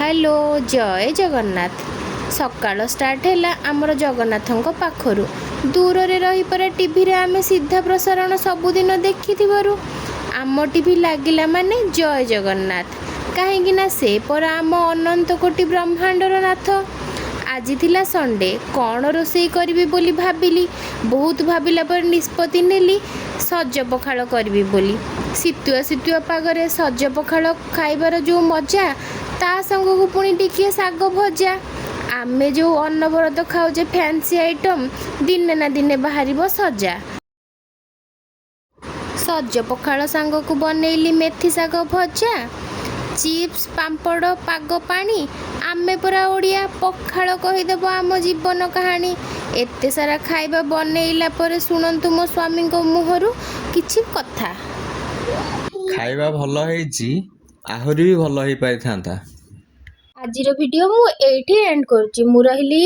Hello, ଜୟ ଜଗନ୍ନାଥ। ସକାଳ start ହେଲା ଆମର ଜଗନ୍ନାଥଙ୍କ ପାଖରୁ। ଦୂରରେ ରହି ପରା ଟିଭିରେ ଆମେ ସିଧା ପ୍ରସାରଣ ସବୁଦିନ ଦେଖିଥିବାରୁ ଆମ ଟିଭି ଲାଗିଲା ମାନେ ଜୟ ଜଗନ୍ନାଥ। କାହିଁକି ନା ସେ ପରା ଆମ ଅନନ୍ତ କୋଟି ବ୍ରହ୍ମାଣ୍ଡର ନାଥ। ଆଜି ଥିଲା ସଣ୍ଡେ। କ'ଣ ରୋଷେଇ କରିବି ବୋଲି ଭାବିଲି। ବହୁତ ଭାବିଲା ପରେ ନିଷ୍ପତ୍ତି ନେଲି ସଜ ପଖାଳ କରିବି ବୋଲି। ଶୀତୁଆ ଶୀତୁଆ ପାଗରେ ସଜ ପଖାଳ ଖାଇବାର ଯେଉଁ ମଜା, ତା ସାଙ୍ଗକୁ ପୁଣି ଟିକିଏ ଶାଗ ଭଜା। ଆମେ ଯେଉଁ ଅନବରତ ଖାଉଛେ ଫ୍ୟାନ୍ସି ଆଇଟମ୍, ଦିନେ ନା ଦିନେ ବାହାରିବ ସଜା। ସଜ ପଖାଳ ସାଙ୍ଗକୁ ବନେଇଲି ମେଥି ଶାଗ ଭଜା, ଚିପ୍ସ, ପାମ୍ପଡ଼, ପାଗ ପାଣି। ଆମେ ପରା ଓଡ଼ିଆ, ପଖାଳ କହିଦେବ ଆମ ଜୀବନ କାହାଣୀ। ଏତେ ସାରା ଖାଇବା ବନେଇଲା ପରେ ଶୁଣନ୍ତୁ ମୋ ସ୍ୱାମୀଙ୍କ ମୁହଁରୁ କିଛି କଥା। ଖାଇବା ଭଲ ହେଇଛି, ଆହୁରି ବି ଭଲ ହେଇପାରିଥାନ୍ତା। ଆଜିର ଭିଡ଼ିଓ ମୁଁ ଏଇଠି ଏଣ୍ଡ କରୁଛି। ମୁଁ ରହିଲି।